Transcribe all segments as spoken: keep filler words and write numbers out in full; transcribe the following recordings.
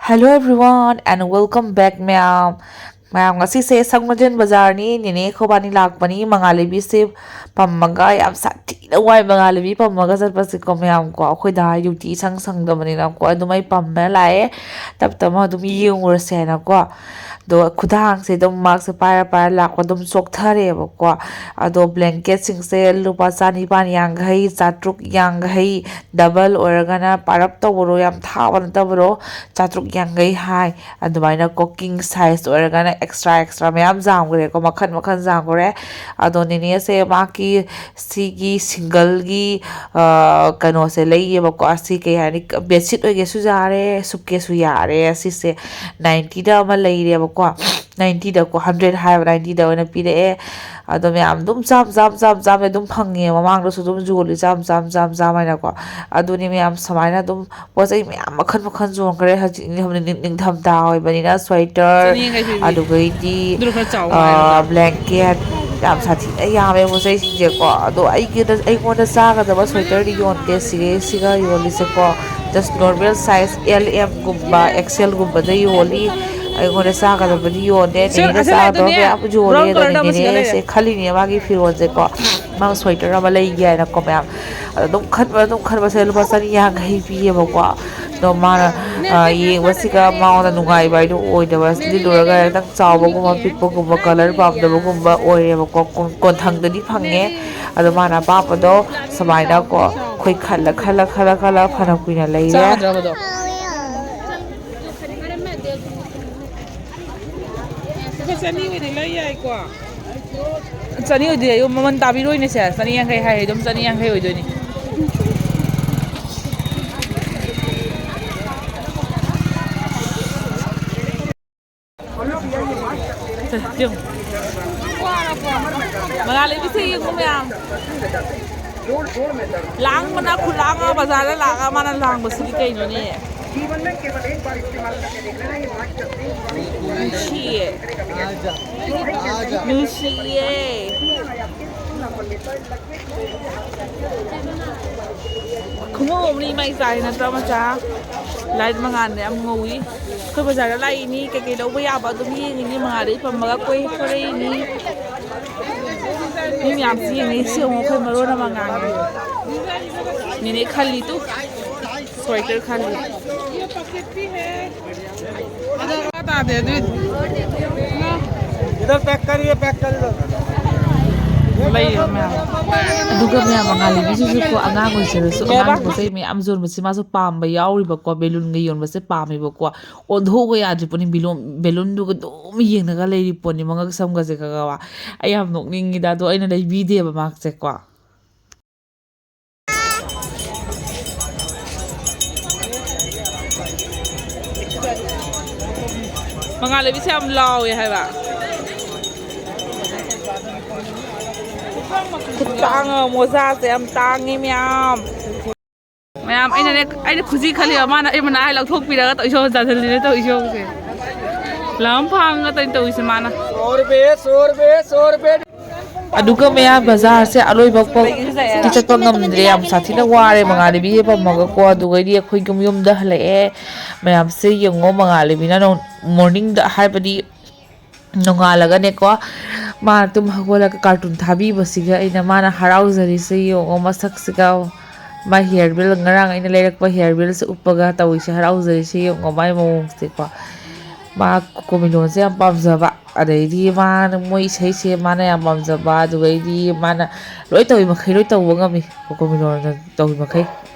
Hello everyone and welcome back, ꯃꯌꯥꯝ꯫ ꯃꯌꯥꯝ, ꯉꯁꯤꯁꯦ ꯁꯪꯃꯖꯦꯟ ꯕꯖꯥꯔꯅꯤ, ꯅꯦꯅꯦ ꯈꯣꯏꯕꯥꯅꯤ ꯂꯥꯛꯄꯅꯤ꯫ ꯃꯉꯥꯂꯩꯕꯤꯁꯦ ꯄꯝꯃꯒ ꯌꯥꯝ ꯁꯥꯊꯤꯅ ꯋꯥꯏ꯫ ꯃꯉꯥꯂꯩꯕꯤ ꯄꯝꯃꯒ ꯆꯠꯄꯁꯦꯀꯣ, ꯃꯌꯥꯝ ꯀꯣ, ꯑꯩꯈꯣꯏ ꯗꯥ ꯗ꯭ꯌꯨꯇꯤ ꯏꯁꯪ ꯁꯪꯗꯕꯅꯤꯅꯀꯣ, ꯑꯗꯨꯝ ꯑꯩ ꯄꯝꯃ ꯂꯥꯛꯑꯦ꯫ ꯇꯞ ꯇꯞꯅ ꯑꯗꯨꯝ ꯌꯦꯡꯉꯨꯔꯁꯦ ꯍꯥꯏꯅꯀꯣ꯫ ꯑꯗꯣ ꯈꯨꯗꯥꯡꯁꯦ ꯑꯗꯨꯝ ꯃꯥꯁꯦ ꯄꯥꯏꯔ ꯄꯥꯏꯔ ꯂꯥꯛꯄ ꯑꯗꯨꯝ ꯆꯣꯛꯊꯔꯦꯕꯀꯣ꯫ ꯑꯗꯣ ꯕ꯭ꯂꯦꯡꯀꯦꯠꯁꯤꯡꯁꯦ ꯂꯨꯄꯥ ꯆꯅꯤꯄꯥꯟ ꯌꯥꯡꯈꯩ, ꯆꯥꯇ꯭ꯔꯨꯛ ꯌꯥꯡꯈꯩ, ꯗꯕꯜ ꯑꯣꯏꯔꯒꯅ ꯄꯥꯔꯞ ꯇꯧꯕꯗꯣ, ꯌꯥꯝ ꯊꯥꯕ ꯅꯠꯇꯕꯗꯣ, ꯆꯥꯇ꯭ꯔꯨꯛ ꯌꯥꯡꯈꯩ ꯍꯥꯏ꯫ ꯑꯗꯨꯃꯥꯏꯅ ꯀꯣ, ꯀꯤꯡ ꯁꯥꯏꯖ ꯑꯣꯏꯔꯒꯅ ꯑꯦꯛꯁꯇ꯭ꯔꯥ ꯑꯦꯛꯁꯇ꯭ꯔꯥ ꯃꯌꯥꯝ ꯌꯥꯝꯈ꯭ꯔꯦꯀꯣ, ꯃꯈꯜ ꯃꯈꯜ ꯌꯥꯝꯈ꯭ꯔꯦ꯫ ꯑꯗꯣ ꯅꯦꯅꯦꯁꯦ ꯃꯥꯒꯤ ꯁꯤꯒꯤ ꯁꯤꯡꯒꯜꯒꯤ, ꯑ, ꯀꯩꯅꯣꯁꯦ ꯂꯩꯌꯦꯕꯀꯣ꯫ ꯑꯁꯤ ꯀꯩ ꯍꯥꯏꯅꯤ, ꯕꯦꯗꯁꯤꯠ ꯑꯣꯏꯒꯦꯁꯨ ꯌꯥꯔꯦ, ꯁꯨꯞꯀꯦꯁꯁꯨ ꯌꯥꯔꯦ꯫ ꯑꯁꯤꯁꯦ ꯅꯥꯏꯟꯇꯤꯗ ꯑꯃ ꯂꯩꯔꯦꯕꯀꯣ꯫ ꯅꯥꯏꯟꯇꯤꯗꯀꯣ, ꯍꯟꯗ꯭ꯔꯦꯠ ꯍꯥꯏꯕ, ꯅꯥꯏꯟꯇꯤꯗ ꯑꯣꯏꯅ ꯄꯤꯔꯛꯑꯦ꯫ ꯑꯗꯣ ꯃꯌꯥꯝ ꯑꯗꯨꯝ ꯆꯥꯝ ꯆꯥꯝ ꯆꯥꯝ ꯆꯥꯝ ꯑꯗꯨꯝ ꯐꯪꯉꯦ, ꯃꯃꯥꯡꯗꯁꯨ ꯑꯗꯨꯝ ꯌꯣꯜꯂꯤ, ꯆꯥꯝ ꯆꯥꯝ ꯆꯥꯝ ꯆꯥꯝ ꯍꯥꯏꯅꯀꯣ꯫ ꯑꯗꯨꯅꯤ ꯃꯌꯥꯝ, ꯁꯨꯃꯥꯏꯅ ꯑꯗꯨꯝ ꯄꯣꯠ ꯆꯩ ꯃꯌꯥꯝ ꯃꯈꯜ ꯃꯈꯜ ꯌꯣꯟꯈ꯭ꯔꯦ꯫ ꯍꯧꯖꯤꯛ ꯅꯤꯡ-, ꯅꯤꯡ-, ꯅꯤꯡꯊꯝꯊꯥ ꯑꯣꯏꯕꯅꯤꯅ ꯁ꯭ꯋꯦꯇꯔ, ꯆꯅꯤ ꯌꯥꯡꯈꯩ ꯄꯤꯕꯤ꯫ ꯑꯗꯨꯒꯩꯗꯤ, ꯑꯗꯨꯅ ꯈꯔ ꯆꯥꯎ ꯑ, ꯍꯥꯏꯕ꯫ ꯕ꯭ꯂꯦꯡꯀꯦꯠ, ꯌꯥꯝ ꯁꯥꯊꯤꯅ ꯌꯥꯝꯃꯦ ꯄꯣꯠ ꯆꯩꯁꯤꯡꯁꯦꯀꯣ꯫ ꯑꯗꯣ ꯑꯩꯒꯤꯗ, ꯑꯩꯉꯣꯟꯗ ꯆꯥꯒꯗꯕ ꯁ꯭ꯋꯦꯇꯔꯗꯤ ꯌꯣꯟꯗꯦ꯫ ꯁꯤꯒꯩꯁꯤꯒ ꯌꯣꯜꯂꯤꯁꯦꯀꯣ, just normal size L, M ꯒꯨꯝꯕ, X L ꯒꯨꯝꯕꯗ ꯌꯣꯜꯂꯤ꯫ ꯑꯩꯉꯣꯟꯗ ꯆꯥꯒꯗꯕꯗꯤ ꯌꯣꯟꯗꯦ꯫ ꯁꯤ ꯅꯦꯅꯦꯗ ꯑꯁꯤ ꯆꯥꯒꯗꯕ ꯂꯩꯗꯨꯅꯦ, ꯃꯌꯥꯝ ꯌꯣꯜꯂꯤ꯫ brown ꯑꯗꯨꯅ colourꯗ ꯑꯃ ꯁꯤꯗ ꯂꯩꯔꯦ꯫ ꯅꯦꯅꯦꯁꯦ ꯈꯜꯂꯤꯅꯦ ꯃꯥꯒꯤ ꯐꯤꯔꯣꯜꯁꯦꯀꯣ, ꯃꯥ ꯁ꯭ꯋꯦꯇꯔ ꯑꯃ ꯂꯩꯒꯦ ꯍꯥꯏꯅꯀꯣ ꯃꯌꯥꯝ꯫ ꯑꯗꯣ ꯑꯗꯨꯝ ꯈꯟꯕ, ꯑꯗꯨꯝ ꯈꯟꯕꯁꯦ ꯂꯨꯄꯥ ꯆꯅꯤ ꯌꯥꯡꯈꯩ ꯄꯤꯌꯦꯕꯀꯣ꯫ ꯑꯗꯣ ꯃꯥꯅ, ꯑ, ꯌꯦꯡꯕꯁꯤꯒ ꯃꯉꯣꯟꯗ ꯅꯨꯡꯉꯥꯏꯕ ꯍꯥꯏꯗꯣ ꯑꯣꯏꯗꯕ, ꯂꯤꯠꯂꯨꯔꯒ ꯈꯤꯇꯪ ꯆꯥꯎꯕꯒꯨꯝꯕ, ꯄꯤꯛꯄꯒꯨꯝꯕ, colour ꯄꯥꯝꯗꯕꯒꯨꯝꯕ ꯑꯣꯏꯔꯦꯕꯀꯣ꯫ ꯀꯣꯟ-, ꯀꯣꯟꯊꯪꯗꯗꯤ ꯐꯪꯉꯦ꯫ ꯑꯗꯣ ꯃꯥꯅ ꯑꯄꯥꯝꯕꯗꯣ ꯁꯨꯃꯥꯏꯅꯀꯣ ꯑꯩꯈꯣꯏ ꯈꯜꯂ, ꯈꯜꯂ, ꯈꯜꯂ, ꯈꯜꯂ ꯐꯅ ꯀꯨꯏꯅ ꯂꯩꯔꯦ꯫ ꯆꯥꯗ꯭ꯔꯕꯗꯣ? ꯂꯨꯄꯥ ꯆꯅꯤ ꯑꯣꯏꯗꯤ ꯂꯩ ꯌꯥꯏꯀꯣ꯫ ꯆꯅꯤ ꯑꯣꯏꯗꯤ ꯂꯩꯌꯨ, ꯃꯃꯜ ꯇꯥꯕꯤꯔꯣꯏꯅꯦ ꯁꯦ꯫ ꯆꯅꯤ ꯌꯥꯡꯈꯩ ꯍꯥꯏ ꯑꯗꯨꯝ ꯆꯅꯤ ꯌꯥꯡꯈꯩ ꯑꯣꯏꯗꯣꯏꯅꯤ꯫ ꯁꯦ, ꯌꯦꯡꯉꯨ꯫ ꯃꯉꯥ ꯂꯩꯕꯤꯁꯦ ꯌꯦꯡꯉꯨ ꯃꯌꯥꯝ꯫ ꯂꯥꯡꯕꯅ ꯈꯨꯂꯥꯡ ꯑꯃ, ꯕꯖꯥꯔꯗ ꯂꯥꯛꯑꯒ ꯃꯥꯅ ꯂꯥꯡꯕꯁꯤꯗꯤ ꯀꯩꯅꯣꯅꯦ? ꯅꯨꯡꯁꯤꯌꯦ꯫ ꯅꯨꯡꯁꯤꯌꯦ꯫ ꯈꯣꯡꯎꯞ ꯑꯃꯅꯤ ꯃꯥꯏ ꯆꯥꯏ ꯅꯠꯇ꯭ꯔꯣ ꯃꯆꯥ? ꯂꯥꯏꯠ ꯃꯉꯥꯜꯅ ꯌꯥꯝ ꯉꯧꯏ꯫ ꯑꯩꯈꯣꯏ ꯕꯖꯥꯔꯗ ꯂꯥꯛꯏꯅꯤ, ꯀꯩꯀꯩ ꯂꯧꯕ ꯌꯥꯕ ꯑꯗꯨꯝ ꯌꯦꯡꯉꯤꯅꯤ꯫ ꯃꯉꯥꯜꯗꯒꯤ ꯄꯝꯃꯒ ꯀꯣꯏ ꯀꯣꯏꯔꯛꯏꯅꯤ꯫ ꯃꯤ ꯃꯌꯥꯝꯁꯤ ꯌꯦꯡꯉꯤ, ꯁꯤ ꯌꯦꯡꯉꯣ, ꯑꯩꯈꯣꯏ ꯃꯔꯣꯟ ꯑꯃ ꯉꯥꯡꯉꯤ꯫ ꯅꯦꯅꯦ ꯈꯜꯂꯤ ꯇꯨ꯫ ꯁ꯭ꯋꯦꯇꯔ ꯈꯜꯂꯤ꯫ ꯇꯥꯗꯦ ꯑꯗꯨꯏꯗꯤ꯫ इधर पैक करिए, पैक कर दो। ꯂꯩꯔꯣ ꯃꯌꯥꯝ꯫ ꯑꯗꯨꯒ ꯃꯌꯥꯝ ꯃꯉꯥꯜ ꯂꯩꯕꯤꯁꯤꯁꯨ ꯀꯣ, ꯑꯉꯥꯡ ꯑꯣꯏꯖꯔꯁꯨ, ꯀꯩꯕ? ꯑꯉꯥꯡ ꯄꯣꯠ ꯆꯩ ꯃꯌꯥꯝ ꯌꯣꯟꯕꯁꯦ ꯃꯥꯁꯨ ꯄꯥꯝꯕ ꯌꯥꯎꯔꯤꯕꯀꯣ, ꯕꯦꯂꯨꯟꯒ ꯌꯣꯟꯕꯁꯦ ꯄꯥꯝꯃꯦꯕꯀꯣ꯫ ꯑꯣꯟꯊꯣꯛꯎꯕ ꯌꯥꯗ꯭ꯔꯤ ꯄꯣꯠꯅꯤ, ꯕꯦꯂꯨꯟ, ꯕꯦꯂꯨꯟꯗꯨꯒ ꯑꯗꯨꯝ ꯌꯦꯡꯉꯒ ꯂꯩꯔꯤ ꯄꯣꯠꯅꯤ, ꯃꯉꯛ ꯁꯝꯒꯁꯦ ꯈꯔ ꯈꯔ ꯋꯥ꯫ ꯑꯩ ꯌꯥꯝ ꯅꯣꯛꯅꯤꯡꯉꯤꯗ, ꯑꯗꯣ ꯑꯩꯅ ꯂꯩꯕꯤꯗꯦꯕ ꯃꯥꯁꯦꯀꯣ꯫ ꯃꯉꯥꯜ ꯂꯩꯕꯤꯁꯦ ꯌꯥꯝ ꯂꯥꯎꯋꯦ ꯍꯥꯏꯕ꯫ ꯈꯨꯇꯥꯡ ꯑꯃ, ꯃꯣꯖꯥꯁꯦ ꯌꯥꯝ ꯇꯥꯡꯉꯤ ꯃꯌꯥꯝ꯫ ꯃꯌꯥꯝ, ꯑꯩꯅꯅꯦ, ꯑꯩꯅ ꯈꯨꯖꯤ ꯈꯜꯂꯤꯕ, ꯃꯥꯅ ꯑꯩ ꯃꯅꯥ ꯍꯥꯏ ꯂꯧꯊꯣꯛꯄꯤꯔꯒ ꯇꯧ ꯏꯁꯧ ꯆꯥꯁꯤꯜꯂꯤꯅꯦ ꯇꯧ ꯏꯁꯧꯁꯦ꯫ ꯂꯝ ꯐꯥꯡꯉ ꯇꯧꯔꯤꯁꯦ ꯃꯥꯅ꯫ सौ रुपये, सौ रुपये, सौ रुपये। ꯑꯗꯨꯒ ꯃꯌꯥꯝ ꯕꯖꯥꯔꯁꯦ ꯑꯂꯣꯏꯕ ꯐꯥꯎ ꯆꯠꯄ ꯉꯝꯗ꯭ꯔꯦ, ꯌꯥꯝ ꯁꯥꯊꯤꯅ ꯋꯥꯔꯦ꯫ ꯃꯉꯥꯜ ꯂꯩꯕꯤ ꯄꯝꯃꯒꯀꯣ, ꯑꯗꯨꯒꯩꯗꯤ ꯑꯩꯈꯣꯏ ꯌꯨꯝ, ꯌꯨꯝꯗ ꯍꯜꯂꯛꯑꯦ꯫ ꯃꯌꯥꯝꯁꯦ ꯌꯦꯡꯉꯣ, ꯃꯉꯥꯜ ꯂꯩꯕꯤꯅ ꯅꯣꯡ-, ꯃꯣꯔꯅꯤꯡꯗ ꯍꯥꯏꯕꯗꯤ ꯅꯣꯡꯉꯥꯜꯂꯒꯅꯦꯀꯣ, ꯃꯥ ꯇꯨꯝ ꯍꯧꯒꯠꯂꯒ ꯀꯥꯔꯇꯨꯟ ꯊꯥꯕꯤꯕꯁꯤꯒ ꯑꯩꯅ ꯃꯥꯅ ꯍꯔꯥꯎꯖꯔꯤꯁꯦ ꯌꯦꯡꯉꯣ ꯃꯁꯛꯁꯤꯒ꯫ ꯃꯥ ꯍꯤꯌꯔ ꯕꯦꯜ, ꯉꯔꯥꯡ ꯑꯩꯅ ꯂꯩꯔꯛꯄ ꯍꯤꯌꯔ ꯕꯦꯜꯁꯦ ꯎꯞꯄꯒ ꯇꯧꯔꯤꯁꯦ, ꯍꯔꯥꯎꯖꯔꯤꯁꯦ ꯌꯦꯡꯉꯣ ꯃꯥꯏ ꯃꯑꯣꯡꯁꯦꯀꯣ꯫ ꯃꯥ ꯀꯣꯀꯣꯃꯤꯂꯣꯟꯁꯦ ꯌꯥꯝ ꯄꯥꯝꯖꯕ, ꯑꯗꯩꯗꯤ ꯃꯥꯅ ꯃꯣꯏ ꯏꯁꯩꯁꯦ ꯃꯥꯅ ꯌꯥꯝ ꯄꯥꯝꯖꯕ, ꯑꯗꯨꯗꯩꯗꯤ ꯃꯥꯅ ꯂꯣꯏ ꯇꯧꯔꯤ ꯃꯈꯩ ꯂꯣꯏ ꯇꯧꯕ ꯉꯝꯃꯤ ꯀꯣꯀꯣꯃꯤꯂꯣꯟꯅ ꯇꯧꯔꯤ ꯃꯈꯩ꯫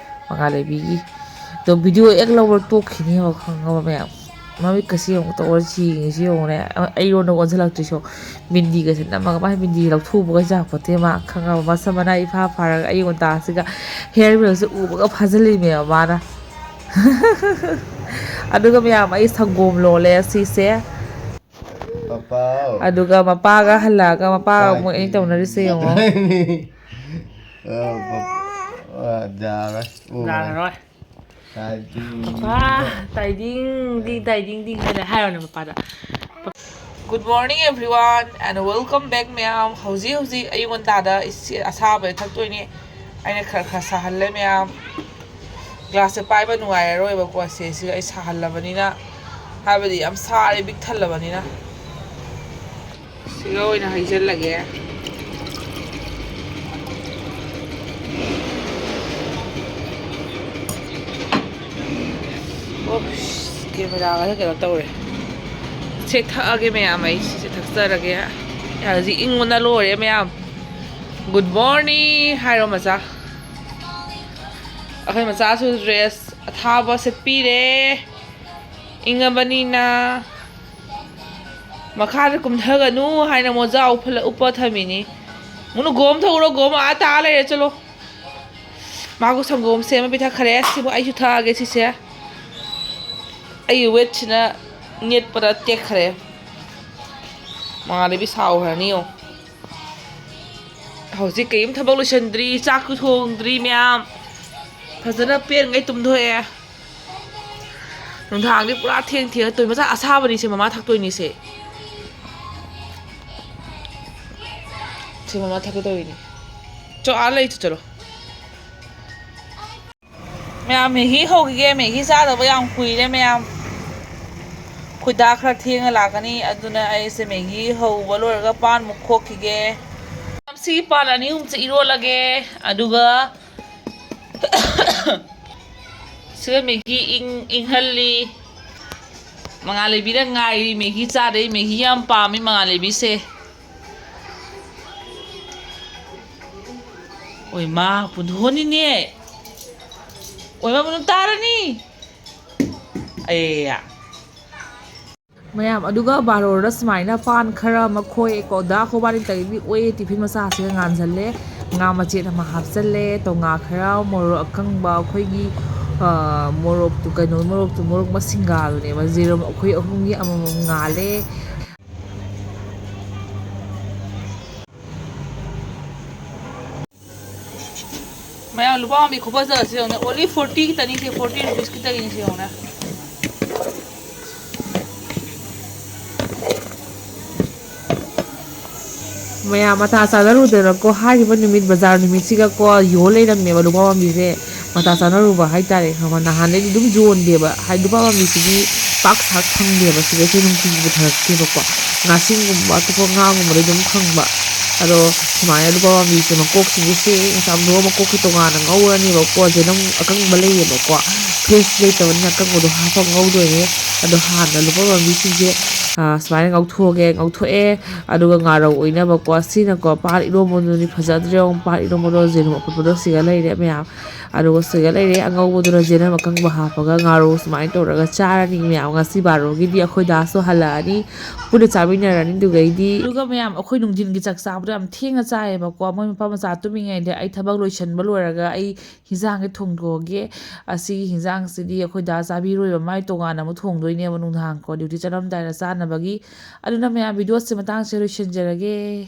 ꯃꯉꯥꯜ ꯂꯩꯕꯤꯒꯤ ꯑꯗꯣ ꯚꯤꯗꯤꯑꯣ ꯍꯦꯛ ꯂꯧꯕ ꯇꯣꯛꯈꯤꯅꯦꯕ, ꯈꯪꯉꯕ ꯃꯌꯥꯝ? ꯃꯃꯤꯠꯀꯁꯤ ꯌꯦꯡꯉꯨ, ꯇꯧꯔ ꯌꯦꯡꯉꯤꯁꯤ ꯌꯦꯡꯉꯨꯅꯦ꯫ ꯑꯩꯉꯣꯟꯗ ꯑꯣꯟꯁꯤꯜꯂꯛꯇ꯭ꯔꯤꯁꯣ꯫ ꯃꯤꯟꯗꯤꯒꯁꯦ ꯅꯝꯃꯒ ꯃꯥꯏ ꯃꯤꯟꯗꯤ ꯂꯧꯊꯣꯛꯎꯕꯒ ꯌꯥꯄꯣꯠꯇꯦ ꯃꯥ, ꯈꯪꯉꯕ? ꯃꯁꯝ ꯃꯅꯥꯏ ꯏꯐꯥ ꯐꯥꯔꯒ ꯑꯌꯨꯛ ꯉꯟꯇꯥꯁꯤꯒ ꯍꯤꯌꯔ ꯕꯦꯜꯁꯦ ꯎꯕꯒ ꯐꯥꯖꯤꯜꯂꯤꯅꯦꯕ ꯃꯥꯅ꯫ ꯑꯗꯨꯒ ꯃꯌꯥꯝ, ꯑꯩ ꯁꯪꯒꯣꯝ ꯂꯣꯜꯂꯦ ꯁꯤꯁꯦ꯫ ꯄꯄꯥ꯫ ꯑꯗꯨꯒ ꯃꯄꯥꯒ ꯍꯜꯂꯛꯑꯒ ꯃꯄꯥꯒ ꯑꯃꯨꯛ ꯑꯩꯅ ꯇꯧꯅꯔꯤꯁꯦ ꯌꯦꯡꯉꯣ꯫ ꯑ, ꯄꯄꯥ꯫ ꯑ, ꯌꯥꯔꯣꯏ꯫ ꯎꯔꯦ꯫ ꯌꯥꯔꯔꯣꯏ꯫ ꯇꯥꯏꯗꯤꯡ꯫ ꯄꯄꯥ, ꯇꯥꯏꯗꯤꯡ, ꯗꯤ, ꯇꯥꯏꯗꯤꯡ, ꯗꯤ ꯍꯥꯏꯔꯦ, ꯍꯥꯏꯔꯣꯅꯦ ꯄꯄꯥꯗ꯫ Good morning everyone and welcome back ꯃꯌꯥꯝ꯫ ꯍꯧꯖꯤꯛ ꯍꯧꯖꯤꯛ ꯑꯌꯨꯛ ꯉꯟꯇꯥꯗ ꯏꯁꯤꯡ ꯑꯁꯥꯕ ꯊꯛꯇꯣꯏꯅꯦ꯫ ꯑꯩꯅ ꯈꯔ ꯈꯔ ꯁꯥꯍꯜꯂꯦ ꯃꯌꯥꯝ꯫ ꯒ꯭ꯂꯥꯁꯁꯦ ꯄꯥꯏꯕ ꯅꯨꯡꯉꯥꯏꯔꯔꯣꯏꯕꯀꯣ, ꯁꯦ ꯁꯤꯒ ꯑꯩ ꯁꯥꯍꯜꯂꯕꯅꯤꯅ, ꯍꯥꯏꯕꯗꯤ ꯌꯥꯝ ꯁꯥꯔꯦ ꯄꯤꯛ ꯊꯜꯂꯕꯅꯤꯅ꯫ ꯁꯤꯒ ꯑꯣꯏꯅ ꯍꯩꯖꯤꯜꯂꯒꯦ꯫ ꯑꯣ, ꯀꯦꯃꯦꯔꯥꯒꯁꯦ ꯀꯩꯅꯣ ꯇꯧꯔꯦ꯫ ꯁꯦ ꯊꯛꯑꯒꯦ ꯃꯌꯥꯝ, ꯑꯩ ꯁꯤꯁꯦ ꯊꯛꯆꯔꯒꯦ꯫ ꯍꯧꯖꯤꯛ ꯏꯪꯕꯅ ꯂꯣꯏꯔꯦ ꯃꯌꯥꯝ꯫ Good morning ꯍꯥꯏꯔꯣ ꯃꯆꯥ꯫ ꯑꯩꯈꯣꯏ ꯃꯆꯥꯁꯨ ꯗ꯭ꯔꯦꯁ ꯑꯊꯥꯕ ꯁꯦꯠꯄꯤꯔꯦ꯫ ꯏꯪꯉꯕꯅꯤꯅ ꯃꯈꯥꯗ ꯀꯨꯝꯊꯒꯅꯨ ꯍꯥꯏꯅ ꯃꯣꯖꯥ ꯎꯞꯐꯜꯂ-, ꯎꯞꯄ ꯊꯝꯃꯤꯅꯤ꯫ ꯃꯨꯅꯨ ꯒꯣꯝ ꯊꯧꯔꯣ, ꯒꯣꯝ ꯑꯥ ꯇꯥ ꯂꯩꯔꯦ, ꯆꯠꯂꯣ꯫ ꯃꯥꯕꯨ ꯁꯪꯒꯣꯝ ꯁꯦꯝꯃ ꯄꯤꯊꯛꯈ꯭ꯔꯦ꯫ ꯁꯤꯕꯨ ꯑꯩꯁꯨ ꯊꯛꯑꯒꯦ ꯁꯤꯁꯦ꯫ ꯑꯩꯒꯤ ꯋꯦꯠꯁꯤꯅ ꯅꯦꯠꯄꯗ ꯇꯦꯛꯈ꯭ꯔꯦ꯫ ꯃꯉꯥꯂꯩꯕꯤ ꯁꯥꯎꯈ꯭ꯔꯅꯤ ꯌꯦꯡꯉꯣ꯫ ꯍꯧꯖꯤꯛ ꯀꯔꯤꯝ ꯊꯕꯛ ꯂꯣꯏꯁꯤꯟꯗ꯭ꯔꯤ, ꯆꯥꯛꯁꯨ ꯊꯣꯡꯗ꯭ꯔꯤ ꯃꯌꯥꯝ꯫ ꯐꯖꯅ ꯄꯦꯟꯉꯩ ꯇꯨꯝꯊꯣꯛꯑꯦ꯫ ꯅꯨꯡꯗꯥꯡꯗꯤ ꯄꯨꯔꯥ ꯊꯦꯡ ꯊꯦꯡꯅ ꯇꯨꯝꯃꯤ꯫ ꯃꯆꯥ ꯑꯁꯥꯕꯅꯤꯁꯦ ꯃꯃꯥ ꯊꯛꯇꯣꯏꯅꯤꯁꯦ꯫ ꯁꯤ ꯃꯃꯥ ꯊꯛꯀꯦ ꯇꯧꯔꯤꯅꯤ꯫ ꯆꯣ ꯑꯥ ꯂꯩ ꯆꯠꯂꯣ꯫ ꯃꯌꯥꯝ ꯃꯦꯒꯤ ꯍꯧꯈꯤꯒꯦ꯫ ꯃꯦꯒꯤ ꯆꯥꯗꯕ ꯌꯥꯝ ꯀꯨꯏꯔꯦ ꯃꯌꯥꯝ꯫ ꯈꯣꯏꯗꯥ ꯈꯔ ꯊꯦꯡꯅ ꯂꯥꯛꯀꯅꯤ, ꯑꯗꯨꯅ ꯑꯩꯁꯦ ꯃꯦꯒꯤ ꯍꯧꯕ ꯂꯣꯏꯔꯒ ꯄꯥꯟꯃꯨꯛ ꯈꯣꯛꯈꯤꯒꯦ꯫ ꯁꯤꯒꯤ ꯄꯥꯟ ꯑꯅꯤ ꯑꯍꯨꯝꯁꯦ ꯏꯔꯣꯜꯂꯒꯦ, ꯑꯗꯨꯒ ꯁꯤꯒ ꯃꯦꯒꯤ ꯏꯪ-, ꯏꯪꯍꯜꯂꯤ꯫ ꯃꯉꯥꯜ ꯂꯩꯕꯤꯅ ꯉꯥꯏꯔꯤ, ꯃꯦꯒꯤ ꯆꯥꯗꯩ꯫ ꯃꯦꯒꯤ ꯌꯥꯝ ꯄꯥꯝꯃꯤ ꯃꯉꯥꯜ ꯂꯩꯕꯤꯁꯦ꯫ ꯑꯣꯏꯃꯥ, ꯄꯨꯟꯊꯣꯛꯑꯅꯤꯅꯦ꯫ ꯑꯣꯏꯃꯥ, ꯄꯨꯟꯊꯣꯛ ꯇꯥꯔꯅꯤ꯫ ꯑꯦ꯫ ꯃꯌꯥꯝ, ꯑꯗꯨꯒ ꯕꯥꯔꯣꯗ ꯁꯨꯃꯥꯏꯅ ꯄꯥꯟ ꯈꯔ ꯑꯃ ꯈꯣꯛꯑꯦꯀꯣ꯫ ꯗꯥ ꯈꯣꯕꯥꯅꯤ ꯇꯧꯔꯤꯗꯤ ꯑꯣꯏꯌꯦ꯫ ꯇꯤꯐꯤꯟ ꯃꯆꯥꯁꯤꯒ ꯉꯥꯟꯁꯤꯜꯂꯦ꯫ ꯉꯥ ꯃꯆꯦꯠ ꯑꯃ ꯍꯥꯞꯆꯜꯂꯦ꯫ ꯇꯧꯉꯥ ꯈꯔ, ꯃꯣꯔꯣꯛ ꯑꯀꯪꯕ, ꯑꯩꯈꯣꯏꯒꯤ, ꯑ, ꯃꯣꯔꯣꯛꯇꯨ, ꯀꯩꯅꯣ, ꯃꯣꯔꯣꯛꯇꯨ, ꯃꯣꯔꯣꯛ ꯃꯁꯤꯡꯒꯥꯗꯨꯅꯦꯕ꯫ ꯖꯦꯔꯨꯝ ꯑꯩꯈꯣꯏ ꯑꯍꯨꯝꯒꯤ ꯑꯃꯃꯝ ꯉꯥꯜꯂꯦ꯫ ꯃꯌꯥꯝ, ꯂꯨꯄꯥ ꯑꯃꯒꯤ ꯈꯨꯐꯖꯁꯦ ꯌꯦꯡꯉꯨꯅꯦ, only forty ꯈꯤꯇꯅꯤ ꯁꯦ, forty rupees ꯈꯤꯇꯅꯤ ꯁꯦ ꯌꯦꯡꯉꯨꯅꯦ꯫ ꯃꯌꯥꯝ ꯃꯇꯥ ꯆꯥꯅꯔꯨꯗꯅꯀꯣ, ꯍꯥꯏꯔꯤꯕ ꯅꯨꯃꯤꯠ, ꯕꯖꯥꯔ ꯅꯨꯃꯤꯠꯁꯤꯒꯀꯣ, ꯌꯣꯜ ꯂꯩꯔꯝꯃꯦꯕ ꯂꯨꯄꯥ ꯄꯥꯝꯕꯤꯁꯦ꯫ ꯃꯇꯥ ꯆꯥꯅꯔꯨꯕ ꯍꯥꯏꯇꯥꯔꯦ, ꯈꯪꯕ꯭ꯔꯥ? ꯅꯍꯥꯟꯗꯩꯗꯤ ꯑꯗꯨꯝ ꯌꯣꯟꯗꯦꯕ, ꯍꯥꯏꯗꯤ ꯂꯨꯄꯥ ꯄꯥꯝꯕꯤꯁꯤꯗꯤ ꯄꯥꯛ ꯁꯥꯛ ꯐꯪꯗꯦꯕ, ꯁꯤꯗꯩꯁꯤꯗ ꯅꯨꯡꯇꯤꯒꯤ ꯄꯨꯊꯔꯛꯇꯦꯕꯀꯣ꯫ ꯉꯥꯁꯤꯡꯒꯨꯝꯕ, ꯑꯇꯣꯞꯄ ꯉꯥꯒꯨꯝꯕꯗꯤ ꯑꯗꯨꯝ ꯐꯪꯕ꯫ ꯑꯗꯣ ꯁꯨꯃꯥꯏꯅ ꯂꯨꯄꯥ ꯄꯥꯝꯕꯤꯁꯦ ꯃꯀꯣꯛꯁꯤꯡꯁꯦ ꯁꯦꯡꯅ ꯆꯥꯝꯊꯣꯛꯑꯒ ꯃꯀꯣꯛꯁꯦ ꯇꯣꯉꯥꯟꯅ ꯉꯧꯔꯅꯦꯕꯀꯣ꯫ ꯖꯦꯅꯝ ꯑꯀꯪꯕ ꯂꯩꯌꯦꯕꯀꯣ, ꯐ꯭ꯔꯦꯁ ꯂꯩꯇꯕꯅꯤꯅ ꯑꯀꯪꯕꯗꯣ ꯍꯥꯞꯄ ꯉꯧꯗꯣꯏꯅꯦ꯫ ꯑꯗꯣ ꯍꯥꯟꯅ ꯂꯨꯄꯥ ꯄꯥꯝꯕꯤꯁꯤꯡꯁꯦ, ꯑ, ꯁꯨꯃꯥꯏꯅ ꯉꯧꯊꯣꯛꯑꯒꯦ, ꯉꯧꯊꯣꯛꯑꯦ꯫ ꯑꯗꯨꯒ ꯉꯥꯔꯧ ꯑꯣꯏꯅꯕꯀꯣ, ꯁꯤꯅꯀꯣ ꯄꯥꯟ ꯏꯔꯣꯝꯕꯗꯨꯅꯤ ꯐꯖꯗ꯭ꯔꯦ꯫ ꯌꯦꯡꯉꯨ, ꯄꯥꯟ ꯏꯔꯣꯝꯕꯗꯣ ꯖꯦꯅꯝ ꯑꯐꯨꯠꯄꯗꯣ ꯁꯤꯒ ꯂꯩꯔꯦ ꯃꯌꯥꯝ꯫ ꯑꯗꯨꯒ ꯁꯤꯒ ꯂꯩꯔꯦ ꯑꯉꯧꯕꯗꯨꯅ ꯖꯦꯅꯝ ꯑꯀꯪꯕ ꯍꯥꯞꯄꯒ ꯉꯥꯔꯧ ꯁꯨꯃꯥꯏꯅ ꯇꯧꯔꯒ ꯆꯥꯔꯅꯤ ꯃꯌꯥꯝ꯫ ꯉꯁꯤ ꯕꯥꯔꯣꯒꯤꯗꯤ ꯑꯩꯈꯣꯏ ꯗꯥꯁꯨ ꯍꯜꯂꯛꯑꯅꯤ, ꯄꯨꯟꯅ ꯆꯥꯃꯤꯟꯅꯔꯅꯤ꯫ ꯑꯗꯨꯒꯩꯗꯤ, ꯑꯗꯨꯒ ꯃꯌꯥꯝ, ꯑꯩꯈꯣꯏ ꯅꯨꯡꯊꯤꯟꯒꯤ ꯆꯥꯛ ꯆꯥꯕꯗꯣ ꯌꯥꯝ ꯊꯦꯡꯅ ꯆꯥꯏꯌꯦꯕꯀꯣ꯫ ꯃꯣꯏ ꯃꯄꯥ ꯃꯆꯥ ꯇꯨꯝꯃꯤꯉꯩꯗ ꯑꯩ ꯊꯕꯛ ꯂꯣꯏꯁꯟꯕ ꯂꯣꯏꯔꯒ ꯑꯩ ꯍꯤꯟꯖꯥꯡꯁꯦ ꯊꯣꯡꯗꯣꯛꯑꯒꯦ꯫ ꯑꯁꯤꯒꯤ ꯍꯤꯟꯖꯥꯡꯁꯤꯗꯤ ꯑꯩꯈꯣꯏ ꯗꯥ ꯆꯥꯕꯤꯔꯣꯏꯕ, ꯃꯥꯏ ꯇꯣꯉꯥꯟꯅ ꯑꯃꯨꯛ ꯊꯣꯡꯗꯣꯏꯅꯦꯕ ꯅꯨꯡꯗꯥꯡꯀꯣ, ꯗ꯭ꯌꯨꯇꯤ ꯆꯠꯂꯝꯗꯥꯏꯗ ꯆꯥꯅꯕꯒꯤ꯫ ꯑꯗꯨꯅ ꯃꯌꯥꯝ, ꯚꯤꯗꯤꯑꯣꯁꯦ ꯃꯇꯥꯡꯁꯦ ꯂꯣꯏꯁꯤꯟꯖꯔꯒꯦ꯫